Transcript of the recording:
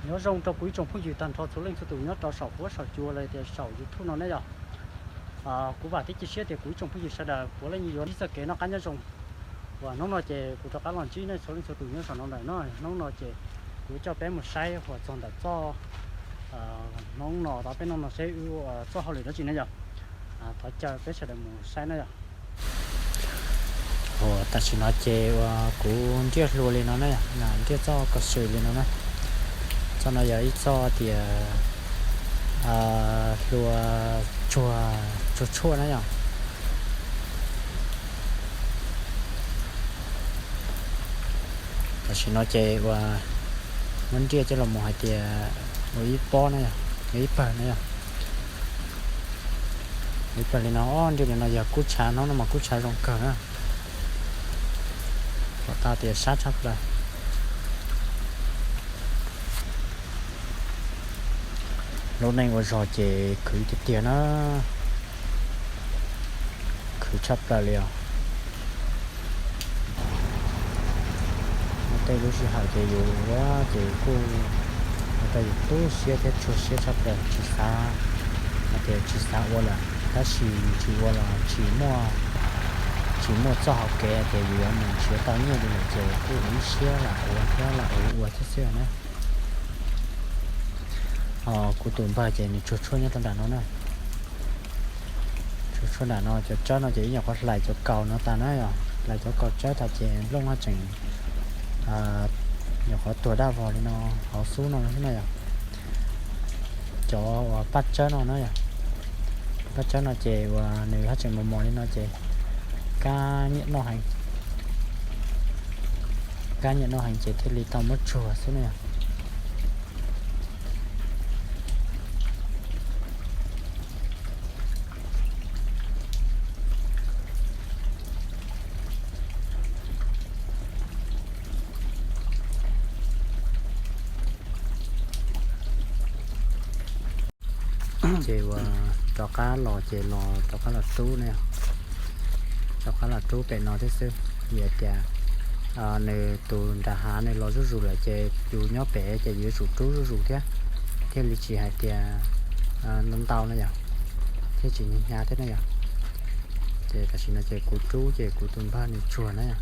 Nyob zoo rau kuv ib tsoom phooj ywg tag nrho txhua leej txhua tus nyob rau saum huab saum cua los tias saum YouTube no ne yom. Kuv vam thiab cia siab tias kuv ib tsoom phooj ywg sawv daws puav leej yuav ib txoj kev noj qab nyob zoo. Uas hnub no ces kuv rov qab los ntsib nej txhua leej txhua tus nyob saum no lawm no. Hnub no ces kuv coj peb mus saib uas txog ntawm txoj, hnub no tau peb noj no seb wb ua txoj hauj lwm dab tsi na yom. Thov caw peb sawv daws mus saib na yom. Uas tam sim no ces uas kuv nriaj hlua li no na, nriaj txoj ko sw li no na. Txoj no yog ib txoj tias hlua tsuag tsuag tshuaj na yom. Tam sim no ces uas muab nriaj coj los mus hais tias ua ib pob na yom, ua ib pawg na yom. Ib pawg li no, ob nriaj li no yog kub tshav, hnub no mas kub tshav zoo kawg na. Pom tau tias sab tshaj plaws. Lub neej ua zog ces khwv tiag tiag na, khwv tshaj plaws li os. Muaj tej lub sij hawm ces yus ua ces kuj ua rau yus tu siab thiab txhua siab tshaj plaws, tsis xav hais tias tsis xav ua lawm, tab sis tsis ua los tsis muaj, tsis muaj txoj hauv kev tias yus yuav mus nrhiav tau nyiaj li lawm ces kuj ua ib siab lam ua thiab lam ua ua thiab xwb na. Ho kuv tus npawg ces nws tsuag tshuaj nyob rau nram no na. Tsuag tshuaj nram no, cov tsawb no ces ib nyuag qhuav hlais cov kaus no tas na yom, hlais cov kaus tsawb tas ces nplooj haj tseem nyuag qhuav tuag daj vog li no, hauv xub no xwb na yom. Cov uas paj tsawb no na yom, paj tsawb no ces uas nws haj tseem mos mos li no ces kab nyiam noj heev, kab nyiam noj heev ces thiaj li tau muab tsuag xwb na yom. Ces uas rov qab los ces los rov qab los rub ne, rov qab los rub pem no thiab xwb. Vim tias nws tus nram hav nws los zuj zus lawm ces yus nyob pem ces yus yuav tsum rub zuj zus thiab, thiaj li tsis hais tias ntau ntau na yom, thiaj tsis hnyav hnyav thiab na yom. Ces tam sim no ces kuv rub ces kuv tus npawg nws tsuag na yom.